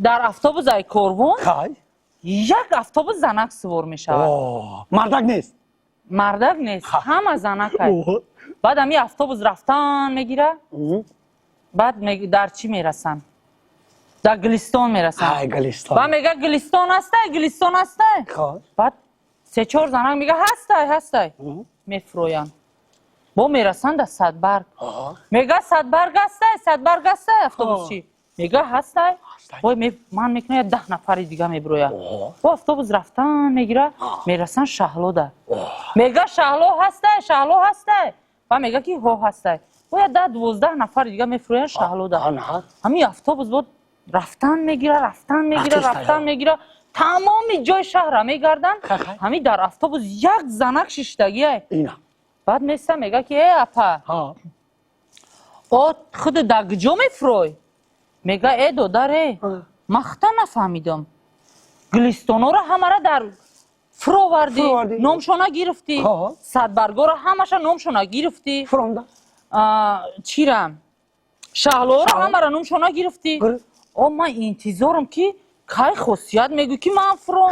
Дар автобус ай корвон Хай. як автобус занак сувор мешавад. О, мардак нест. Мардак нест, ҳама занакай. О. Баъд ҳами автобус рафтан мегира, баъд дар чӣ мерасанд? Дар Гулистон мерасанд. Ай, Гулистон. Баъд мега: «Гулистон ҳастай? Гулистон ҳастай?» Хай. Баъд се чор занак мега: «Ҳастай, ҳастай». Мефуроянд, бо мерасанд дар Садбарг. Мега: «Садбарг ҳастай? Садбарг ҳастай?» Автобусчи мега: «Ҳастай». Вой, ман мекунам, як 10 нафари дига мебирояд. Бо автобус рафтан мегира, мерасан Шаҳлода. Мега: «Шаҳло ҳастай? Шаҳло ҳастай?» Ба мега ки: «Ҳо, ҳастай». Бояд 10-12 нафари дига мефуроянд Шаҳлода. Ҳамин автобус бо рафтан мегира, рафтан мегира, Рафтестай, рафтан мегира, тамоми ҷои шаҳра мегарданд. Хай. Ҳамин дар автобус як занак шиштагиай. Ина. Баъд места, мега ки: «Э, апа, о, худ дар куҷо мефурой?» Мега: «Э, додаре, ман хута нафаҳмидам. Гулистонора ҳамара дар фуровардӣ, Фуровардӣ. номшона гирифтӣ, садбаргора ҳамаша номшона гирифтӣ, Фуромда. чира, Шаҳлоро Шаҳло. ҳамара номшона гирифтӣ. О, ман интизорам, ки кай хосият мегӯй, ки ман фуром».